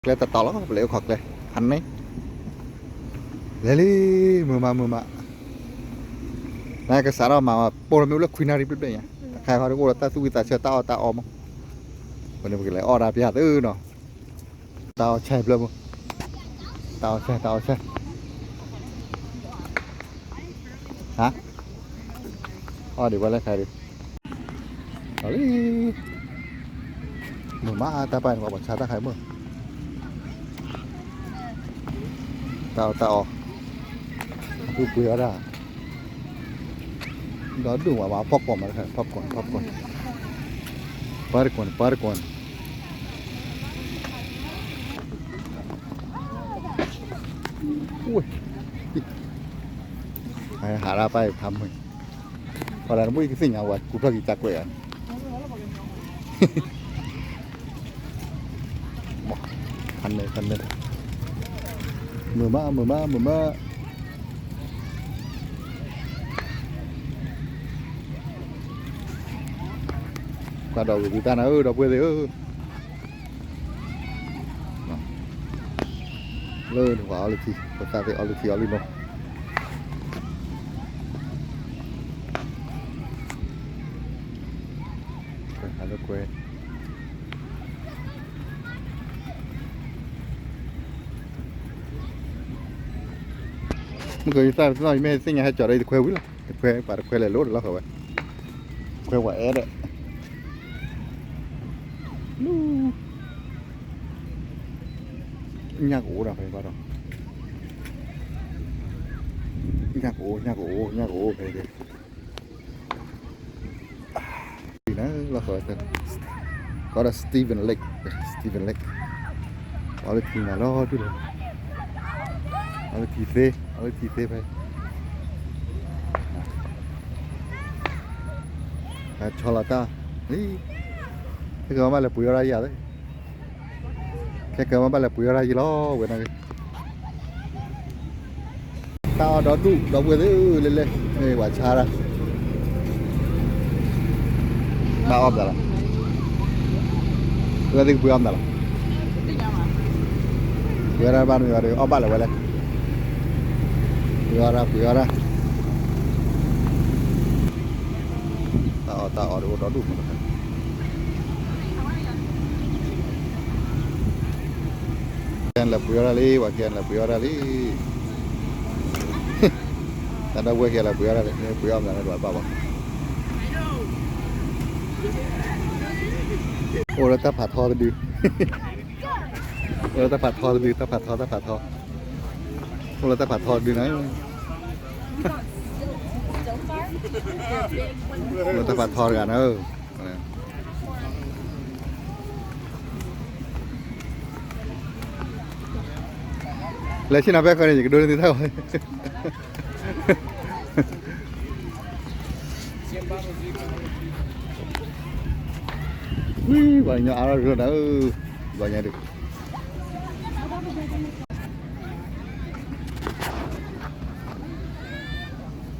ကျဲတတီၤလီၤ ပလဲၤအိၣ်ခိးကျဲ ဖးန့ၣ် လဲၤလံ မုာ်မးမုာ်မး နကစးထီၣ်မၤ ပိာ်လီၤမ့ၢ်အိၣ်လၢခွံနၣ်ရံၣ်ဘျဲၣ်ဘျဲၣ်ညါ တခါခီဒ်အိၣ်ဒီးတၢ်သူၣ်ဝံၣ်သးဆၢတၢ်အီၣ်တၢ်အီမး ဝဲန့ၣ်ပကလဲၤအီၣ်ဒၣ်ပျၢ်သုနီၤ တၢ်အီၣ်ဆဲးဖျၢၣ်မး တၢ်အီၣ်ဆဲး တၢ်အီၣ်ဆဲး ဟါ အီၣ်ဒံးဝဲလၢခါဒံး အီၣ်လံ မုာ်မးတၢ်ပာ်န့ၣ် ပှၤဆါတၢ်ခါမုာ် တၢ်အီၣ်တၢ်အီ ဒူပှ့ၤအီၣ်ဒၣ် ဒီဒူၣ်မး popcorn မး popcorn popcorn ပၢ်တကွန် ပၢ်တကွန် ဟးရၣ်ပၢ်ဖးမုာ် ပှၤလၢနဘၣ်ကသ့ၣ်ညါဝဲ ကူထီၣ်က့ၤကကွဲးဧါ ဖးန့ၣ် ဖးန့ၣ် မုာ်မး မုာ်မး မုာ်မး ကွၢ်ဒီးဝံၤဒုးတၢ်နၤဧၢ ဒီပုၢ်ဝဲၢ်သ့ၣ်ဧၢ လၢနပှၤအီလုၢ်ထံ ပသးသ့ၣ်အီလုၢ်ထံအီလုၢ်နီၤ ကွဲးဟးလၢကွဲး မုၢ်ကယသၣ်တနီၤ ယမ့ၢ်သ့ၣ်ညါဟဲကၠီၤဒီးယတခွဲဝံၤလီၤ တခွဲပှၤတခွဲလဲၤလိၤဒီးလီၤဃီဝဲ ခွဲဝဲအဲၣ်ဒီး လူ ညၣ်ကအိၣ်ဒီးဖဲဘၣ်ဒီး ညၣ်ကအိၣ် ညၣ်ကအိၣ် ညၣ်ကအိၣ်ဖဲ လီၤဃီ ကိးဒီး Steven Lake Steven Lake အီလုၢ်ထံနၤလီၤဒုၣ်လီၤ အီလုၢ်ထံသ့ အီလုၢ်ထံသ့ဖဲ ဟဲဆီလီၤတၢ် လံ ခဲကမၤဘၣ်လဲၤပှ့ၤအီၣ်ဒၣ်ယၤသ့ ခဲကမၤဘၣ်လဲၤပှ့ၤအီၣ်ဒၣ်ယၤလီၤ ဝဲန့ၣ် တၢ်အီၣ်ဒီဒူၣ် ဒီပုၢ်ဝဲၢ်သ့ၣ်ဧၢ လဲၤလဲၤ ဝဲဆါဒၣ် ဘၣ်အီၣ်မတၤလီၤ ဝဲသ့ၣ်ကပှ့ၤအီၣ်မတၤလီၤ ပှ့ၤအီၣ်ဒၣ်ဘၣ်မ့ၢ်ဘၣ်ဒီး အီၣ်ဘၣ်လၢၤဝဲလဲၣ် ပှ့ၤအီၣ်ဒၣ် ပှ့ၤအီၣ်ဒၣ် တၢ်အီၣ်တၢ်အီဒီးအိၣ်ဒီဒူၣ်မး ခဲလၢာ်ပှ့ၤအီၣ်ဒၣ်လံ ပှၤခဲလၢာ်ပှ့ၤအီၣ်ဒၣ်လံ တၢ်ဒီပုၢ်ဝဲၢ်ခဲလၢာ်ပှ့ၤအီၣ်ဒၣ်လံ ပှ့ၤအီၣ်မတၤလၢဒွးဘၣ်ဘၣ် အိၣ်လၢတၢ်ဖးထီတဒု အိၣ်လၢတၢ်ဖးထီတဒု တၢ်ဖးထီ တၢ်ဖးထီ အိၣ်လၢတၢ်ဖးထီတဒုနၤ အိၣ်လၢတၢ်ဖးထီတဂၤနၤ လဲၤဆ့ၣ်နီၤဖဲဃီန့ၣ် ယကဒိးန့ၢ်သုတၢ်ဂီၤ ဝံၤ ပှၤကညီအါထီၣ်ဒိၣ်နၤဧၢ ပှၤကညီဒုး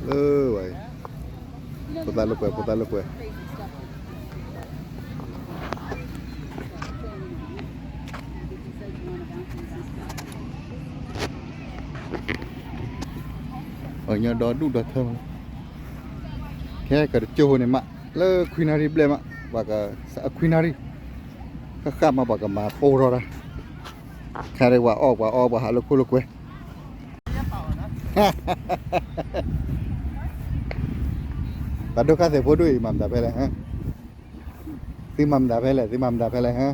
လၢဝဲ ဖိသၣ်လိာ်ကွဲ ဖိသၣ်လိာ်ကွဲ ပှၤကညီဒီဒူၣ်ဒီထၢမး ခဲကတကၠိဖိန့ၣ်မး လၢခွံနၣ်ရံၣ်ဘျဲၣ်မး ပှၤကစးခွံနၣ်ရံၣ် ဃၣ်ဃၣ်မး ပှၤကမၤပိၢ်ထီၣ်တၢ် ခါဒ်ပှၤအီၣ် ပှၤအီ ပှၤဟးလိာ်ခိၣ်လိာ်ကွဲ ပှၤဒိၣ်ခါသဲးဖိဒိၣ်အံၤ မၤမတၤဖဲလဲၣ် သုမၤမတၤဖဲလဲၣ် သုမၤမတၤဖဲလဲၣ်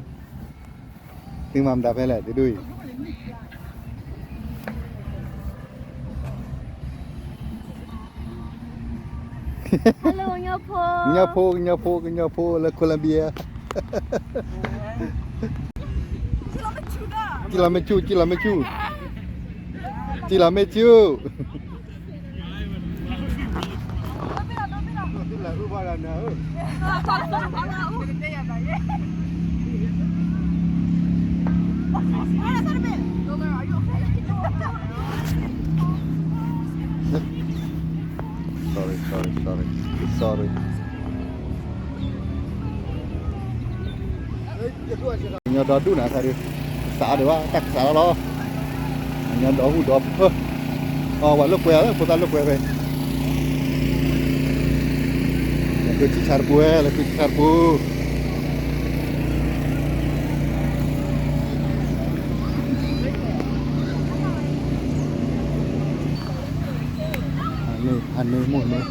သုမၤမတၤဖဲလဲၣ် သုဒိၣ်အံၤ ကညီဖိ ကညီဖိ ကညီဖိ လၢ Colombia ကံလီၤမ့ၢ်ဆူၣ် ကံလီၤမ့ၢ်ဆူၣ် ကံလီၤမ့ၢ်ဆူၣ် sorry sorry sorry sorry ကညီဒီဒူၣ်နၤခါဒုး အါဒံးဘၣ် တၢ်ကစးလီၤလီၤ, အညီဒီးဟူၣ်ဒီးဖၢ, အဝဲလိာ်ကွဲ ဖိသၣ်လိာ်ကွဲဖဲ, လဲၤဃုဆံၣ်ဆါတပူၤဝဲ လဲၤဃုဆံၣ်ဆါတပူၤ ဖးန့ၢ် ဖးန့ၢ် မိၢ်န့ၢ်,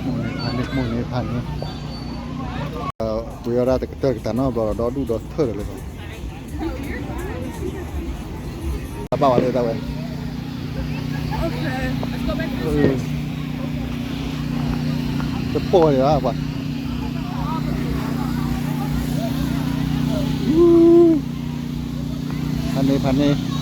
မိၢ်န့ၢ် ဖးန့ၢ် မိၢ်န့ၢ် ဖးန့ၢ်, ပှ့ၤအီၣ်ဒၣ်တကတၢၢ်တကတၢၢ်နီတဘျီဒီး ဒီဒူၣ်ဒီထၢၣ်ဒီးလၢ တၢ်ဘၣ်ဝဲလၢတၢ်ဝဲ, တပိၢ်ဝဲဒၣ်ပှၤ, ဖးန့ၢ် ဖးန့ၢ်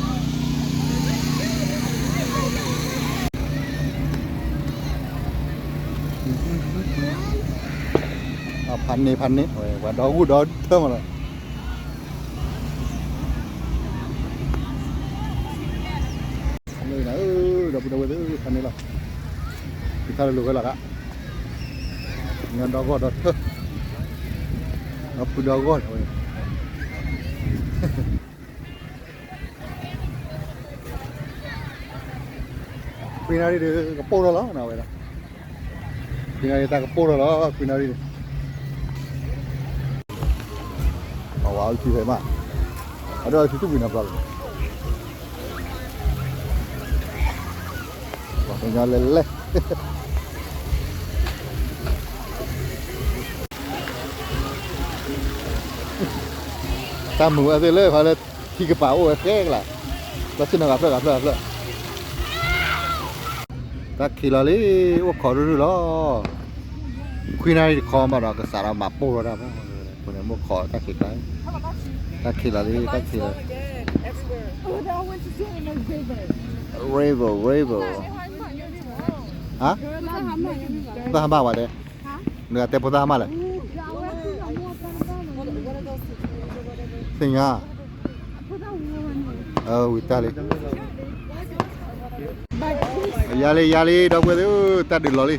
ဖးန့ၢ် ဖးန့ၢ် ဝဲ ပှၤဒီဂုၢ်ဒီထၢၣ်မးလီၤ. ဒီပုၢ်ဒီဝဲၢ်သ့ၣ် ဖးန့ၢ်လီၤ, ကထါလၢလိာ်ဝဲလီၤဒၣ်, ညီဒီဂီၢ်ဒီထၢၣ်, ဒီဖုဒီဂီၢ်ဝဲ ခွံနၣ်ရံၣ်ဒီး ကပိၢ်ထီၣ်လီၤနဝဲဒၣ်, ခွံနၣ်ရံၣ်တၢ်ကပိၢ်ထီၣ်လီၤ ခွံနၣ်ရံၣ်န့ၣ်, အဝဲအုၣ်ထံဖဲမး, အဒိၣ်အုၣ်ထံတူၢ်ဘှံးနၤပျီလီၤ, ပှၤကညီလဲၤလဲၤ တၢ်မုာ်ဝဲသ့ၣ်လၢခီလၢ ထံကပၤအိၣ်ဝဲဃဲကလါ, ဘၣ်ဆ့ၣ်နီၤဂၤဖျၢၣ်ဂၤဖျၢၣ်ဂၤဖျၢၣ်, တၢ်ခံးလီၤလံ, အိၣ်ခိးရုၢ်ရုၢ်လီၤ, ခွံနၣ်ရံၣ်တခီဘၣ်ဒီး ကစးထီၣ်မၤပိၢ်ထီၣ်တၢ်ဖိ, ပန့ၣ်မိၢ်ခိးတၢ်ခံးကျါ, တၢ်ခံးလီၤလံ တၢ်ခံးလီၤ, rainbow rainbow, ဟါ, ဖိသၣ်ဟါမၢ်ဝဲဒဲး, နဂၤတဲဖိသၣ်ဟါမၢ်လဲၣ်, သ့ၣ်ညါ ဝံၤတၢ်လံ, ယၤလံ ယၤလံ ဒီပုၢ်ဝဲၢ်သ့ၣ်ဧၢ, တၢ်ဒုးလီၤလံ,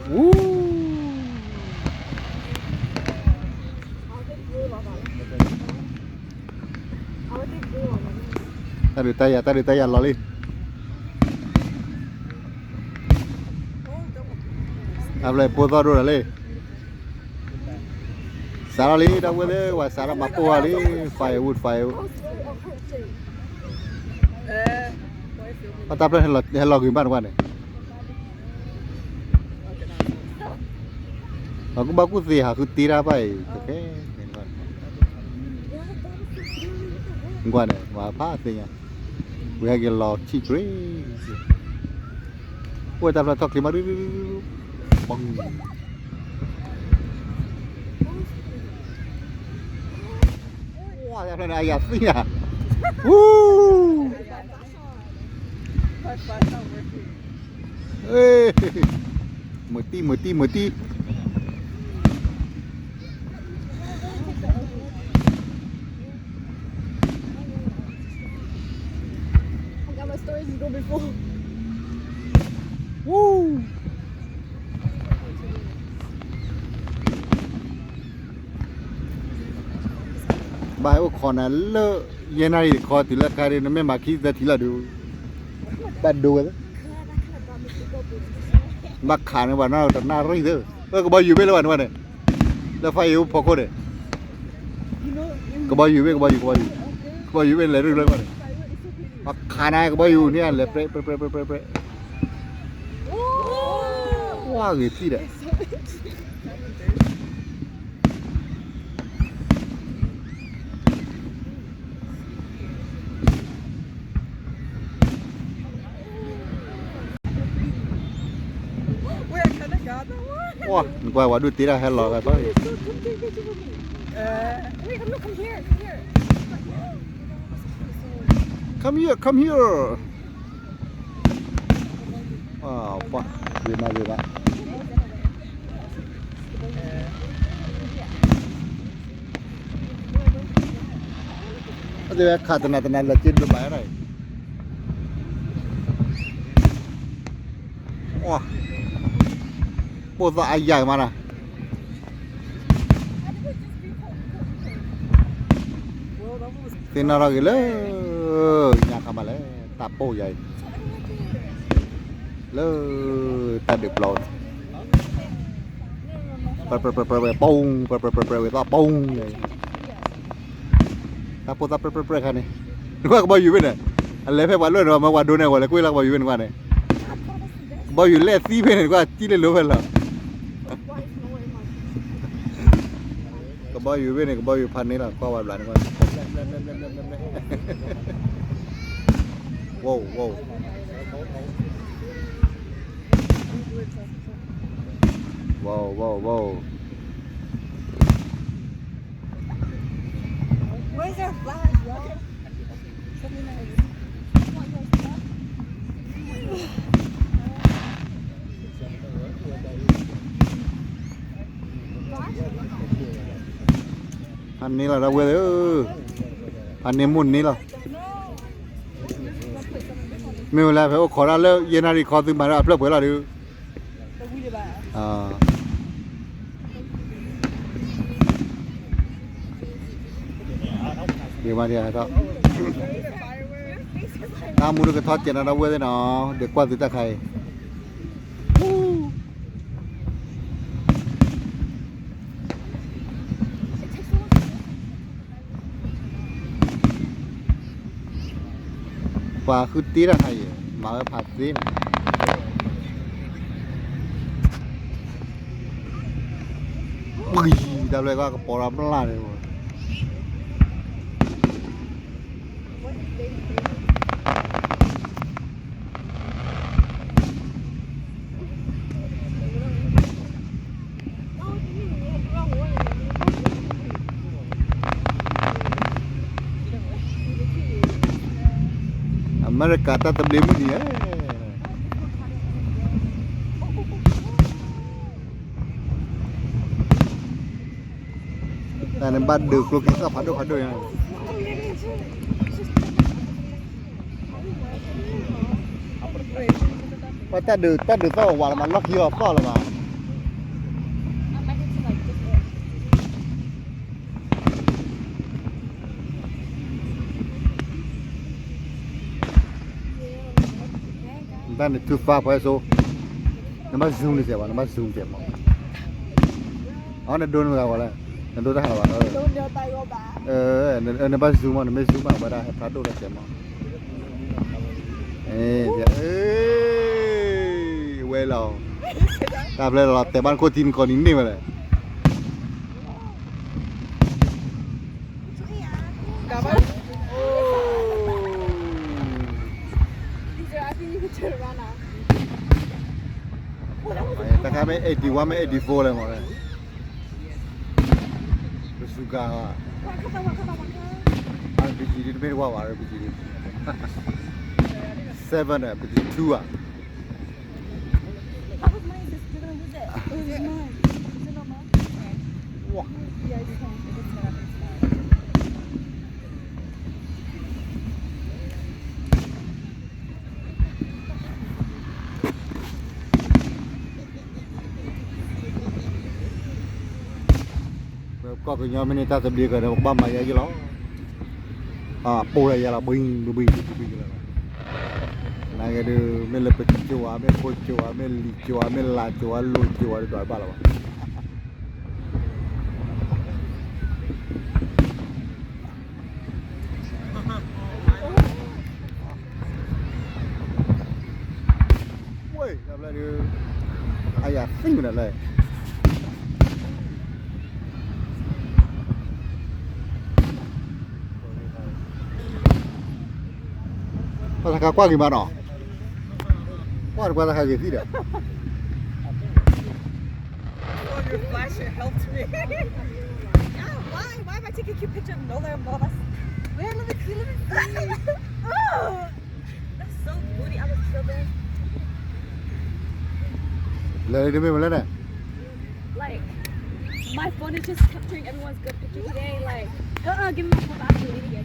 ဝူ, တၢ်ဒုးတၢ်ယၤ တၢ်ဒုးတၢ်ယၤလီၤလံ, အဘျဲၣ်ပိၢ်သီၣ်ဒိၣ်ဒီးလံ စးထီၣ်လံ ဒီပုၢ်ဝဲၢ်သ့ၣ်, ဝဲစးထီၣ်မၤပိၢ်ထီၣ်လံ, firewood firewood, တၢ်ဖျၢၣ်ဟဲလီၤဂ့ၤဘၣ်နကွၢ်န့ၣ်, ပှၤကူၣ်ဘၣ်ကူၣ်သ့ဟးဃုတ့တၢ်ဘၣ်အံၤ, နကွၢ်န့ၣ် ပှၤဖးသ့ၣ်ညါ, ဝံၤဟဲက့ၤလီၤဆံၣ်ကြ့, အိၣ်ဝဲတၢ်ဖျၢၣ်ထီၣ်ချ့မး, ပီၤ, ဝါ တၢ်ဖျၢၣ်န့ၣ် အယၤသံနၤ, ဝူ မုာ်တံၢ် မုာ်တံၢ် မုာ်တံၢ်, I got my stories to go before. ဘၣ်ဟဲအိၣ်ခိးနၤလၢ ယဲၢ်နၣ်ရံၣ်တခီတုၤလၢအခါဒီး နမ့ၢ်မၤခံသၢထံၣ်လီၤဒုး, ဘၣ်ဒိဝဲ, ဘၣ်ခးန့ၢ်ပှၤနီတနၣ်ရံၣ်သၢ, ကဘီယူၤဘ့ၣ်လၢပှၤန့ၣ်, လၢ fire ဖီခိၣ်န့ၣ်, ကဘီယူၤဘ့ၣ် ကဘီယူၤ ကဘီယူၤ, ကဘီယူၤဘ့ၣ်လဲၤရူၢ်လၢပှၤန့ၣ်, ပှၤခးနၤကဘီယူၤန့ၣ် လဲၤပြဲးပြဲးပြဲးပြဲးပြဲး, ဝါဂ့ၤထံၣ်ဒီး နကွၢ်ဝဲဒုးတ့တၢ်ဟဲလီၤဂၤဖီ, come here, come here, ပှၤဂ့ၤမးဂ့ၤမး, အဝဲခးတနၤတနၤလၢက့ဒိးဘၣ်အံၤ, ပိၢ်သီၣ်အယၤမးနၤ, သ့ၣ်နီၣ်ထီၣ်က့ၤလၢ ညါခါမးလဲၣ်, တၢ်ပိၢ်ယၤအံၤ, လၢ တၢ်ဒုးပျီန့ၣ်, ပြၢပြၢပြၢပြၢဝဲ ပူၤ, ပြၢပြၢပြၢပြၢဝဲ သီပူၤယၤအံၤ, တၢ်ပိၢ်သီပြၢပြၢပြၢခါန့ၣ်, နကွၢ်ကဘီယူၤဖဲန့ၣ်, အလဲၤဖဲပှၤလွဲၢ်န့ၣ် မ့ၢ်ပှၤဒိန့ၢ်ဝဲလဲၤကွံာ်လၢကဘီယူၤဖဲန့ၣ် နကွၢ်န့ၣ်, ကဘီယူၤလဲၣ်သံဖဲန့ၣ် နကွၢ်ကံလၢလိၤဖဲလီၤ. ကဘီယူၤဖဲန့ၣ် ကဘီယူၤဖးန့ၢ်လီၤ ကွၢ်ဝဲဘျးန့ၣ်ကွၢ်, ဝီၤဝီၤဝီၤ, ဖးန့ၢ်လီၤ ဒီပုၢ်ဝဲၢ်သ့ၣ်ဧၢ, ဖးန့ၢ်မိၢ်န့ၢ်လီၤ. မ့ၢ်ဝဲလၢဖဲအိၣ်ခိးတၢ်လၢ ယဲၢ်နၣ်ရံၣ်ခီ သုမၤဒီးအဖျၢၣ်ပှဲၤလီၤဒုး, ဒ်မးဒ်ဟဲထီၣ်, တၢ်မူတကထီၣ်ကဲးနီၤ ဒီပုၢ်ဝဲၢ်သ့ၣ်နီၤ, ဒီးကွၢ်သုတၢ်ခါအံၤ ပှၤဃုတ့တၢ်ခါအံၤ မၤဝဲဖးသ့န့ၣ်, ပှံၤ တၢ်ဘျၢကီၢ်ကပီၤဒီးမျၢ်န့ၣ် အမဲရကၤတၢ်သဘျ့မုၢ်နံၤဧၢ, တၢ်န့ၣ်ဘၣ်ဒုးကျိချံသီၣ်ဖးဒိၣ်ဖးဒိၣ်ညါ, ပှၤတၢ်ဒုး တၢ်ဒုးသီၣ်ဝးလီၤမး လီၢ်ခံအီၤသီၣ်လီၤမး. နတၢ်န့ၣ် too far ဖဲစိ, နဘၣ် zoom န့ၣ်စဲးဘၣ် နဘၣ် zoom စဲးမး, အနဒိနဂၤဝဲလဲၣ်, နဒိတၢ်ဟးလီၤဘၣ်, နဘၣ် zoom မး နမ့ၢ် zoom ဘၣ်ဝဲဒၣ်ဟဲဖျါဒိၣ်လၢစဲးမး, ဝဲလီၤ, တၢ်ဖျဲလီၤတဲာ်ဘၣ်နခိၣ်ထံနကီးနံၤန့ၢ်ဝဲလဲၣ်. These are, I think you can turn around now. တခါမ့ၢ် eighty one မ့ၢ် eighty four လဲၣ်မးလဲၣ်, ပစူၤကါ, RPG ဒ်တမ့ၢ်တဝါဘၣ် RPG ဒ်, seven န့ၣ် RPG two ဧါ. How much money is this? You're gonna lose it. It's mine. Is it not mine? Yeah, you can. It's not. It's mine. ပကီၢ်ကညီမ့ၢ်န့ၢ်တၢ်သဘျ့ကဒီး ပကဘၣ်မၤယဲယဲလီၤ. ပိၢ်လၢယဲလီၤ ဘှံဘှံဘှံဘှံလီၤ. နာ်က့ဒုး မ့ၢ်လၢပကၠိဧါ မ့ၢ်ဖိကၠိဧါ မ့ၢ်လံာ်ကၠိဧါ မ့ၢ်လါကၠိဧါ လိၤကၠိဧါ ဒုးဒွးဘၣ်လီၤဘၣ်. ဝဲ တၢ်ဘျၢဒုး အယၤသံမနုၤလဲၣ်. ပှၤတခါကွၢ်က့ၤမးနီၤ, ကွၢ်တပှၤတခါက့ၤသံဒီး Oh, your flash, it helped me. Yeah, why? Why am I taking a cute picture of Nola and Boss? Wait, let me see, let me see. Oh, that's so booty. I'm gonna kill this. လဲၤဒ်မ့ၢ်မလဲၣ်န့ၣ်. Like, my phone is just capturing everyone's good picture today. Like, uh-uh, give me my phone back. I deleted it.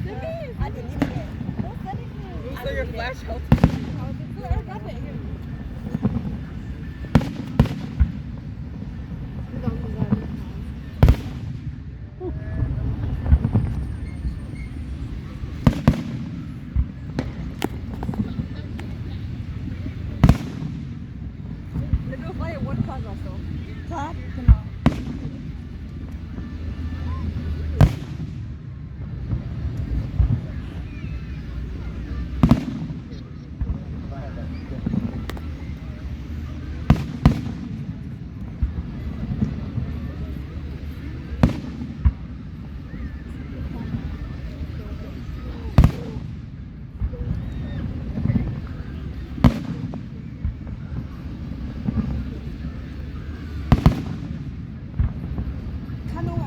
I deleted it. Don't send it to me. So your flash helped me. I was like, "Look, I got it here." ဒီးမုၢ်ဂၤန့ၣ် ဟါ, ဟါ,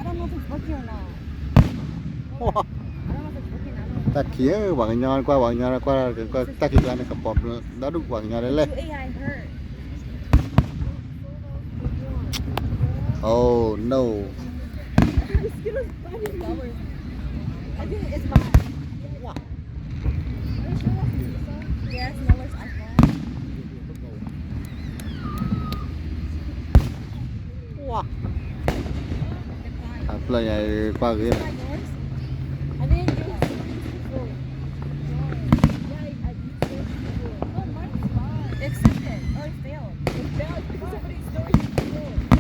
တၢ်ခံးဧၢ ပှၤကညီကွၢ် ပှၤကညီကွၢ် တၢ်ခံးကျါန့ၣ် ကပီၤဒီဒူၣ်ပှၤကညီလဲၣ်. Oh no. Yes, Noah's Ark. Wow. အဖျၢၣ်ညါကွၢ်ဂ့ၤလီၤ. Accepted. Oh, it failed. It failed because somebody stole it.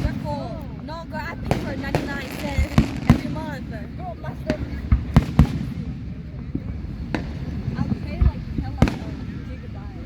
That's cool. No, girl, I pay for ninety-nine cents every month. Girl, my stuff. I pay like hella, um, gigabyte.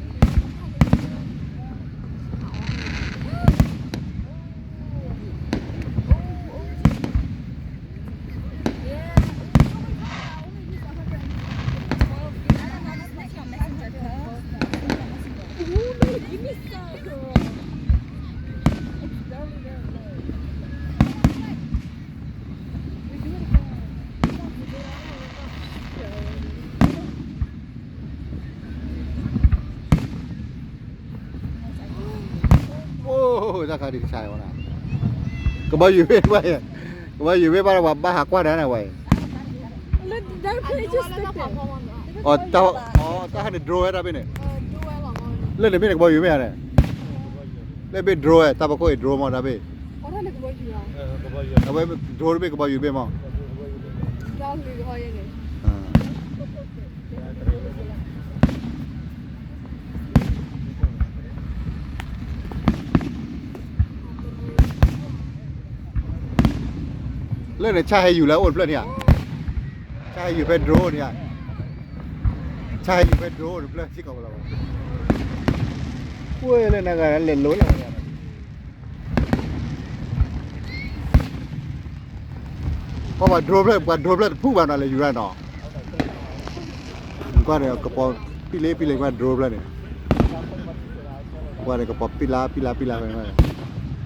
Whoa, တၢ်ခါဒံးကဆါဝဲဒၣ်, ကဘီယူၤဘ့ၣ်ဝဲ, ကဘီယူၤဘ့ၣ်ဘၣ်ဒီး ပှၤဘၣ်ဟးကွၢ်တၢ်န့ၣ်ဝဲ, အီၤ, တၢ်ဟးန့ၣ် drone ဝဲဒၣ်ဘ့ၣ်န့ၣ်, လၢန့ၣ်မ့ၢ်န့ၣ် ကဘီယူၤဘ့ၣ်ဧါန့ၣ်, လၢဘ့ၣ် drone ဝဲ တၢ်ပခိၣ်အံၤ drone မ့ၢ်တၢ်ဘ့ၣ်, အဝဲ drone တဘ့ၣ် ကဘီယူၤဘ့ၣ်မ့ၢ် လၢန့ၣ် ဆၣ်ဟဲယူၤလၢအိၣ်တဖျၢၣ်န့ၣ်ဧါ, ဆၣ်ဟဲယူၤဖဲ drone န့ၣ်ဧါ, ဆၣ်ဟဲယူၤဖဲ drone တဖျၢၣ်စ့ၢ်ကီးလီၤ, ဝဲလၢနဂၤလဲၤလိၤလၢ ပှၤ ပှၤ drone ဖျၢၣ် ပှၤ drone ဖျၢၣ်တဖုဘၣ်နီၤ လဲၤယူၤရၣ်နီၤ, ကွၢ်န့ၣ် ကပီၤပံလ့ပံလ့ကွၢ် drone ဖျၢၣ်န့ၣ်, ကွၢ်န့ၣ် ကပီၤပံလါပံလါပံလါဖဲန့ၣ်,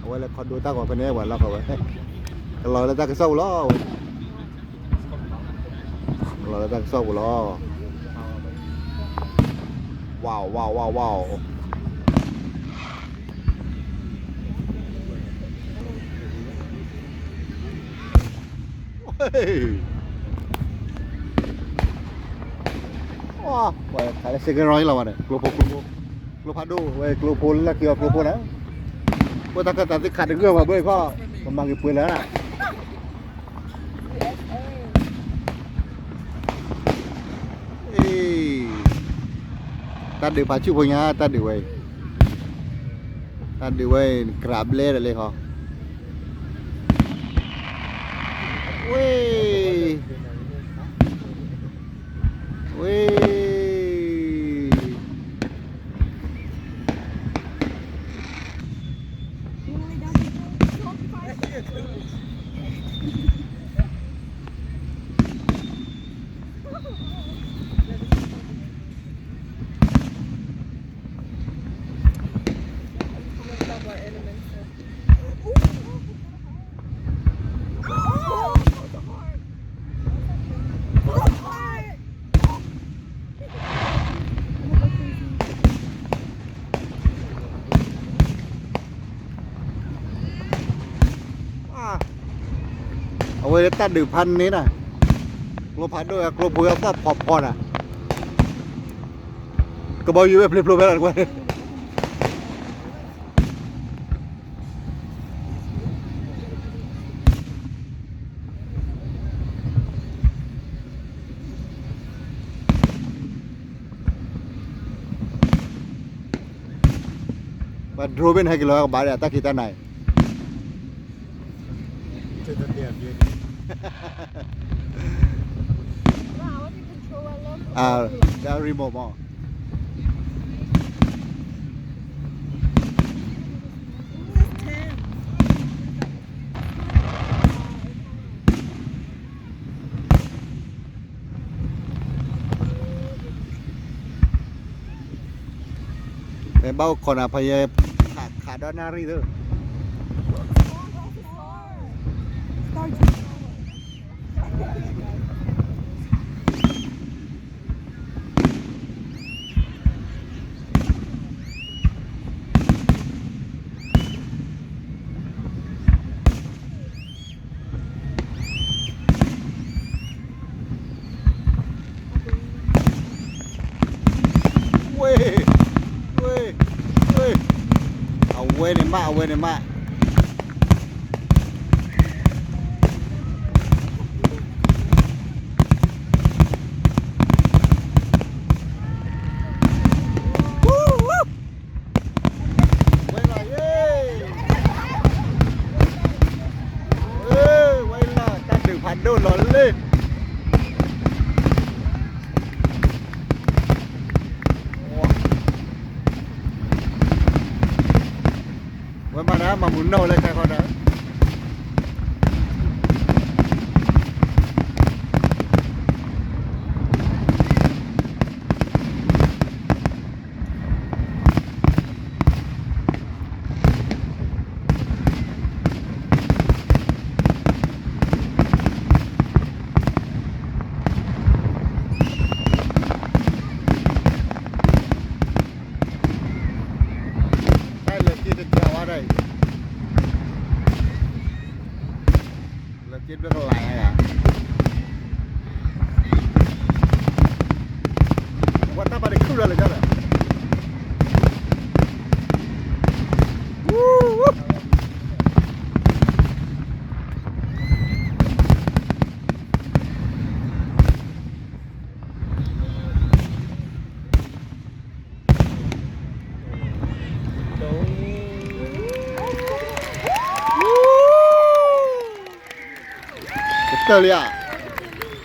အဝဲလဲၤခီဒိတၢ်ဂီၤဖဲန့ၣ် ပှၤလီၢ်ဃီဝဲ, ကလီၤလၢတၢ်ကစီၣ်ပူၤလီၤ, ကလီၤလၢတၢ်ကစီၣ်ပူၤလီၤ, wow wow wow wow. ဝဲခးလၢ second round လီၤဝဲန့ၣ် ကျိဖိ ကျိဖိ ကျိဖးဒိၣ်ဝဲ ကျိဖိလၢက့ၤအီၤကျိဖိန့ၣ်, ပတၢ်ခၢၣ်သးသ့ၣ်ခးတဂၢၢ်ဘၣ်ဘၣ်ခီ, ပမၤက့ၤပှဲၤလၢ တၢ်ဒုးဖးဆူၣ်ဖိညါ တၢ်ဒုးဝဲအံၤ, တၢ်ဒုးဝဲအံၤ ကြးဘျဲဒီးလံဟီ, ဝ့ၢ်, ဝ့ၢ်. အဝဲတၢ်ဒုးဖးန့ၣ်နၤ, ကျိဖးဒိၣ် ကျိဖိဝဲသီၣ်ဖီဖီနၤ, ကဘီယူၤဝဲဖျိဖျိဖဲလီၤတကွၢ် ပှၤ drone ဘ့ၣ်န့ၣ် ဟဲက့ၤလီၤကဘၣ်ဒီး တၢ်ခံးတၢ်နၤအံၤ, တၢ် remote မး ဖဲဘၣ်အိၣ်ခိးနၤဖဲယဲ ခးဒီးနၣ်ရံၣ်သၢ, စတၢ် ဝဲန့ၣ်မး အဝဲန့ၣ်မး ဝဲလီၤယ့ ဝဲလီၤ တၢ်ဒုးဖးဒိၣ်လီၤလံ ဝဲမၤတၢ်မၤမုာ်နီၢ်လၢခဲခီဒီး တၢ်လၢက့တကဝါဒီး လၢက့တကလါဧါ ဝဲတၢ်ပာ်တခုၣ်ဒီးလၢကဒီး ကတၢၢ်လံဧါ, အကတၢၢ်ဒီးဖံသံဝဲသၢ, ဒီ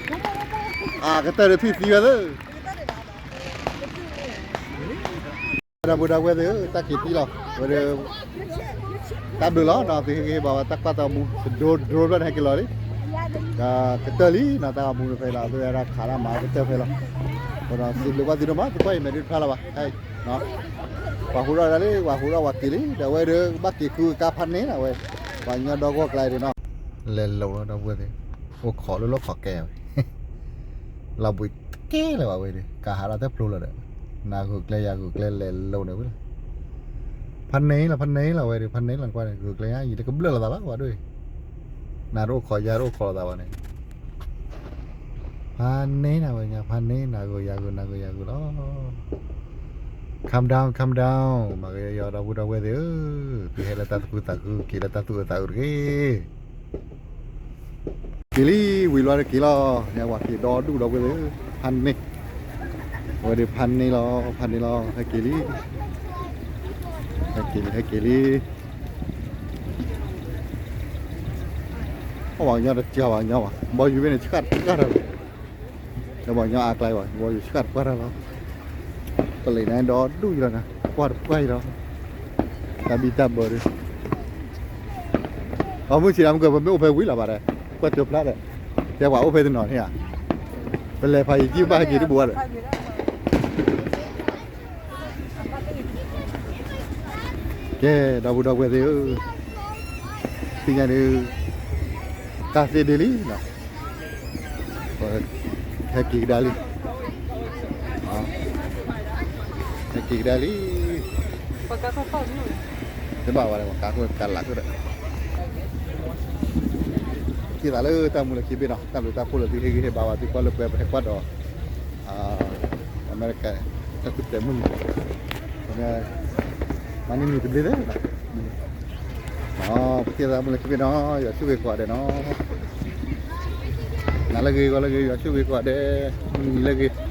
ပုၢ်ဒီဝဲၢ်သ့ၣ်ဧၢ, တၢ်က့ၤသံလီၤ, ဝဲဒီး တၢ်ဘျုးလီၤနီၤ, သုဟ့ၣ်ဂံၢ်ဟ့ၣ်ဘါဝဲတၢ်ကွၢ်တၢ်မူ တဒိဒိဘျီန့ၣ်ဟဲက့ၤလီၤလံ, ဒီးကတၢၢ်လံနီၤ, တၢ်ဂီၤမူတဖဲလီၤ, အဝဲဒၣ်ခးတၢ်မၤကတၢၢ်ဖဲလီၤ, ဒီးစံးဘျုးဘၣ်သုဒိၣ်မး, သုကွၢ်အံၤမဲာ်ဒုတဖျါလၢၤဘၣ်, ပှၤဟူထီၣ်ဒၣ်လံ, ပှၤဟူထီၣ်ပှၤက့ၤလံ, ဒီးအဝဲဒီးဘၣ်က့ၤဃုကါဖးန့ၣ်လီၤဝဲ, ပှၤကညီဒီကီၢ်ကျါဒၣ်နီၤ, လဲၤလိာ်လီၤဒီပုၢ်ဝဲၢ်သ့ၣ်, အိၣ်ခိးလၢလီၢ်ခိးကဲဝဲ လီၤဘှံးတကဲလၢၤဘၣ်ဝဲဒီး ကဟးလီၤတဖျိလၢၤဒီး, နၤဂုာ်ကျဲယၤဂုာ်ကျဲလဲၤလိၤန့ၣ်ဝဲလီၤ, ဖးန့ၢ်လီၤ ဖးန့ၢ်လီၤဝဲဒီး ဖးန့ၢ်လီၤကွၢ်န့ၣ် ဂုာ်ကျဲယၤ ယတကဘျၢၣ်လိာ်သးဘၣ်ဝဲဒၣ်, နၤတအိၣ်ခိးယၤတအိၣ်ခိးလိာ်သးဘၣ်န့ၣ်, ဖးန့ၢ်နၤဝဲညါ ဖးန့ၢ် နၤဂုာ်ယၤဂုာ် နၤဂုာ်ယၤဂုာ်လီၤ, calm down calm down မၤကယီၤဒီပုၢ်ဒီဝဲၢ်သ့ၣ်ဧၢ, သုဟဲလၢတၢ်သူၣ်ခုသးခု က့ၤလၢတၢ်သူၣ်အုးသးအုးတဂ့ၤ က့ၤလံ, ဝံၤလီၤဒီးက့ၤလီၤ, ညါဝၤက့ၤဒီဒူၣ်ဒီပုၢ်ဝဲၢ်သ့ၣ်ဧၢ, ဖးန့ၢ်, အဝဲဒီးဖးန့ၢ်လီၤ ဖးန့ၢ်လီၤ ဟဲက့ၤလံ, ဟဲက့ၤလံ ဟဲက့ၤလံ, အဝဲကညီတကးဘၣ်ကညီဘၣ် ဘီယူၤဖဲန့ၣ် ဆှၣ်တပှၢ်တၢ်လီၤ, ဒီးပှၤကညီအါကျါဘၣ် ဘီယူၤဆှၣ်တပှၢ်တၢ်လီၤ, ပလံးန့ၣ်ဒီဒူၣ်ယလီၤနၤ ကွၢ်တပှၢ်ယလီၤ, တၢ်ဘံၣ်တၢ်ဘၢဒီး အမုၢ်ဆံးဒၣ်မုၢ်က ပမ့ၢ်အိၣ်ဖဲဝံၤလီၤဘၣ်ဒီး ကွၢ်ကၠိဖျါဒီး တဲပှၤအိၣ်ဖဲတနီၤန့ၣ်ဧါ, ပလဲၤဖးယံာ်ကံၣ်ဘၣ်က့ၤတဘူၣ်ဒီး ကဲ ဒီပုၢ်ဒီဝဲၢ်သ့ၣ်ဧၢ, သ့ၣ်ညါဒီး တၢ်သ့ဒ့လံနီၤ, ဟဲက့ၤကဒါလံ, ဟဲက့ၤကဒါလံ, တဘၣ်ဝဲဒၣ် ကါခိၣ်ကါလးခိၣ်ဒီး က့ၤသးလၢတၢ်မူလၢခံဘ့ၣ်နီၤ, တၢ်ဘျုးတၢ်ဖှိၣ်လၢသုဟ့ၣ်ဂံၢ်ဟ့ၣ်ဘါဝဲ သုကွၢ်လၢပှဲၤပဟဲကွၢ်ဒီး အမဲရကၤ တၢ်သူၣ်တဲာ်မုၢ်နံၤ, မၤန့ၢ်နံၤတဘျီသ့, ပက့ၤသးမူလၢခံဘ့ၣ်နီၤ, ယွၤဆိၣ်ဂ့ၤကိးဂၤဒဲးနီၤ, နၤလၢဂ့ၤ ဂီၤလၢဂ့ၤ ယွၤဆိၣ်ဂ့ၤကိးဂၤဒဲး, မုၢ်နံၤလၢဂ့ၤ